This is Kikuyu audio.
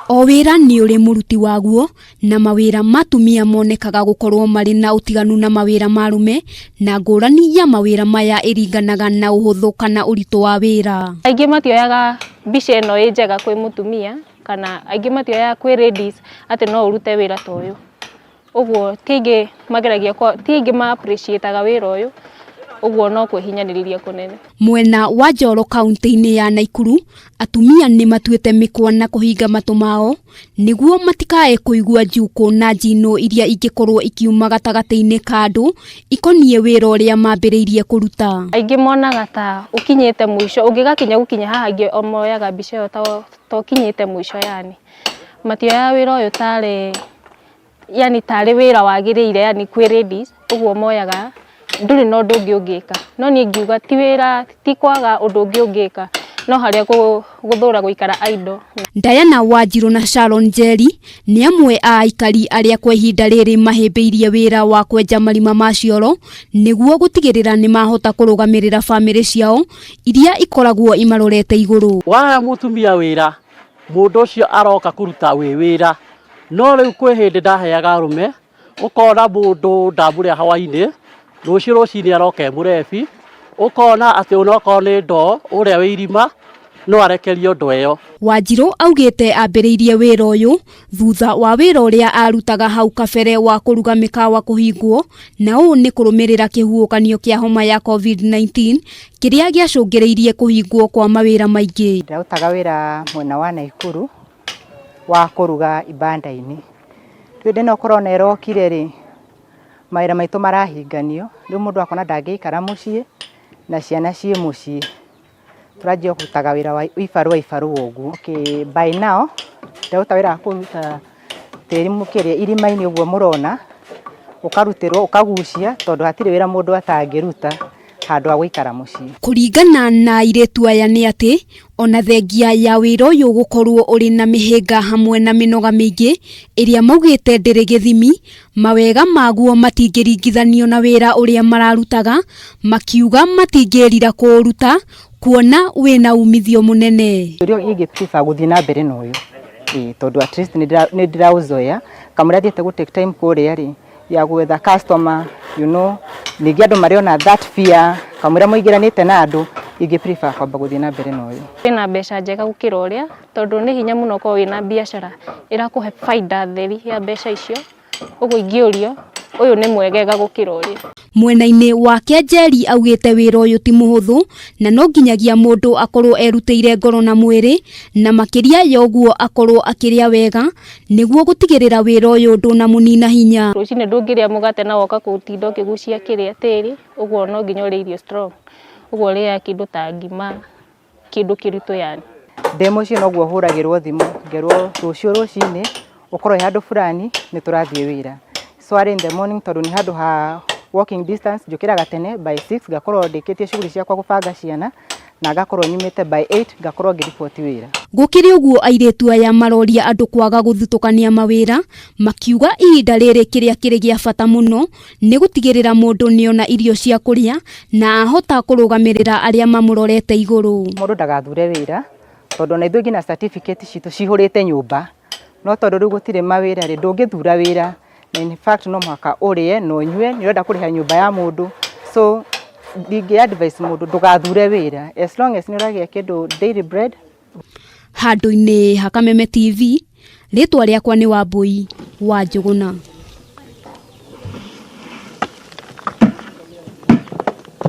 O wĩra nĩ ũrĩ mũruti waguo na mawĩra ma atumia monekaga gũkorwo marĩ na ũtiganu na mawĩra ma arũme na ngũrani ya mawĩra maya ĩringanaga na ũhũthũ kana ũritũ wa wĩra. Aingĩ matioyaga mbica ĩno ĩ njega kwĩ mũtumia kana aingĩ matioyaga kwĩ ladies atĩ no ũrute wĩra ta ũyũ. Ũguo ti aingĩ mageragia ti aingĩ ma appreciate aga wĩra ũyũ, ũguo no kwĩhinyanĩrĩria kũnene. Mwena wa Njoro kaunti-inĩ ya Naikuru, atumia nĩ matuĩte mĩkwa na kũhinga matũ mao nĩguo matikae kũigua njukũ na njino iria ingĩkorwo ikiuma gatagatĩ-inĩ ka andũ ikoniĩ wĩra ũrĩa mambĩrĩirie kũruta. Aingĩ monaga ta ũkinyĩte mũico, ũngĩgakinya gũkinya haha aingĩ o moyaga mbica ĩyo ta ũkinyĩte mũico yani. Matioyaga wĩra ũyũ tarĩ yani tarĩ wĩra wagĩrĩire yani kwĩ ladies ũguo moyaga ndũrĩ na ũndũ ũngĩ ũngĩka. No niĩ ngiuga ti wĩra ti kwaga ũndũ ũngĩ ũngĩka no harĩa gũthũra gũikara idle. Diana Wanjiru na Sharon Njeri nĩ amwe a aikari arĩa kwa ihinda rĩrĩ mahĩmbĩirie wĩra wa kwenja marima ma cioro nĩguo gũtigĩrĩra nĩ mahota kũrũgamĩrĩra bamĩrĩ ciao iria ikoragwo imarorete igũrũ. Wahe mũtumia wĩra mũndũ ũcio aroka kũruta wĩ wĩra no rĩu kwĩ hĩndĩ ndaheaga arũme ũkona mũndũ ndamũrĩa hwainĩ rũciũ rũcinĩ aroka e mũrebi ũkona atĩ onokorwo nĩ ndoo ũrĩa wĩ irima no arekerio ndoo ĩyo. Wanjirũ augĩte ambĩrĩirie wĩra ũyũ thutha wa wĩra ũrĩa arutaga hau kabere wa kũruga mĩkawa kũhingwo na ũũ nĩ kũrũmĩrĩra kĩhuhũkanio kĩa homa ya COVID-19 kĩrĩa gĩacũngĩrĩirie kũhingwo kwa mawĩra maingĩ. Ndĩrarutaga wĩra mwena wa Naikuru wa kũruga ibanda-inĩ. Hĩndĩ ĩno corona ĩrokire rĩ, mawĩra maitũ marahinganio, rĩu mũndũ akona ndangĩikara mũciĩ na ciana ciĩ mũciĩ. Tũranjia kũrutaga wĩra wa ibarũa ibarũa ũguo. Okay, by now ndĩraruta wĩra wa kũruta tĩri kĩrĩa irima-inĩ ũguo mũrona, ũkarutĩrwo ũkagucia tondũ hatirĩ wĩra mũndũ atangĩruta handũ ha gũikara mũciĩ. Kũringana na airĩtu aya nĩ atĩ ona thengia ya wĩra ũyũ gũkorwo ũrĩ na mĩhĩnga hamwe na mĩnoga mĩingĩ ĩrĩa maugĩte ndĩrĩ gĩthimi, mawega maguo matingĩringithanio na wĩra ũrĩa mararutaga, makiuga matingĩrira kũũruta kuona wĩna umithio mũnene. Ũrĩa ingĩ prefer gũthiĩ na mbere na ũyũ ĩĩ, tondũ at least nĩ ndĩraũzoea kamũira thiĩte gũ take time kũrĩa rĩ ya gwetha customer ningĩ andũ marĩ ona that fear kamũira mũingĩranĩte na andũ, ingĩ prefer kwamba gũthiĩ na mbere na ũyũ. Wĩna mbeca njega gũkĩra ũrĩa tondũ nĩ hinya mũno ũkorwo wĩna biacara ĩrakũhe baida theri ya mbeca icio, ũguo ingĩũrio ũyũ nĩ mwegega gũkĩra ũrĩa. Mwena-inĩ wake Njeri augĩte wĩra ũyũ ti mũhũthũ na no nginyagia mũndũ akorwo erutĩire ngoro na mwĩrĩ na makĩria ya ũguo akorwo akĩrĩa wega nĩguo gũtigĩrĩra wĩra ũyũ ndũnamũnina hinya. Rũcinĩ ndũngĩrĩa mũgate na woka gũtinda ũkĩgucia kĩrĩa tĩri, ũguo no nginya ũrĩe irio strong, ũguo ũrĩaga kĩndũ ta ngima, kĩndũ kĩritũ yani. Ndĩ mũciĩ noguo hũragĩrwo thimũ ngerwo rũciũ rũcinĩ ũkorwo wĩ handũ fulani nĩ tũrathiĩ wĩra. So early in the morning tondũ nĩ handũ ha walking distance njũkĩraga tene by 6 ngakorwo ndĩkĩtie shughuli ciakwa gũbanga ciana na ngakorwo nyumĩte by 8 ngakorwo ngĩriboti wĩra. Gũkĩrĩ ũguo airĩtu aya maroria andũ kwaga gũthutũkania mawĩra makiuga ihinda rĩrĩ kĩrĩa kĩrĩ gĩa bata mũno nĩ gũtigĩrĩra mũndũ nĩona irio cia kũrĩa na ahota kũrũgamĩrĩra arĩa mamũrorete igũrũ. Mũndũ ndagathure wĩra tondũ ona ithuĩ nginya certificate citũ cihũrĩte nyũmba no tondũ rĩu gũtirĩ mawĩra rĩ, ndũngĩthura wĩra na in fact no mũhaka ũrĩe na ũnyue, nĩ ũrenda kũrĩha nyũmba ya mũndũ, so ndingĩ advise mũndũ ndũgathure wĩra as long as nĩ ũragĩa kĩndũ daily bread. Handũ-inĩ ha Kameme TV, rĩtwa rĩakwa nĩ Wambui wa Njũgũna.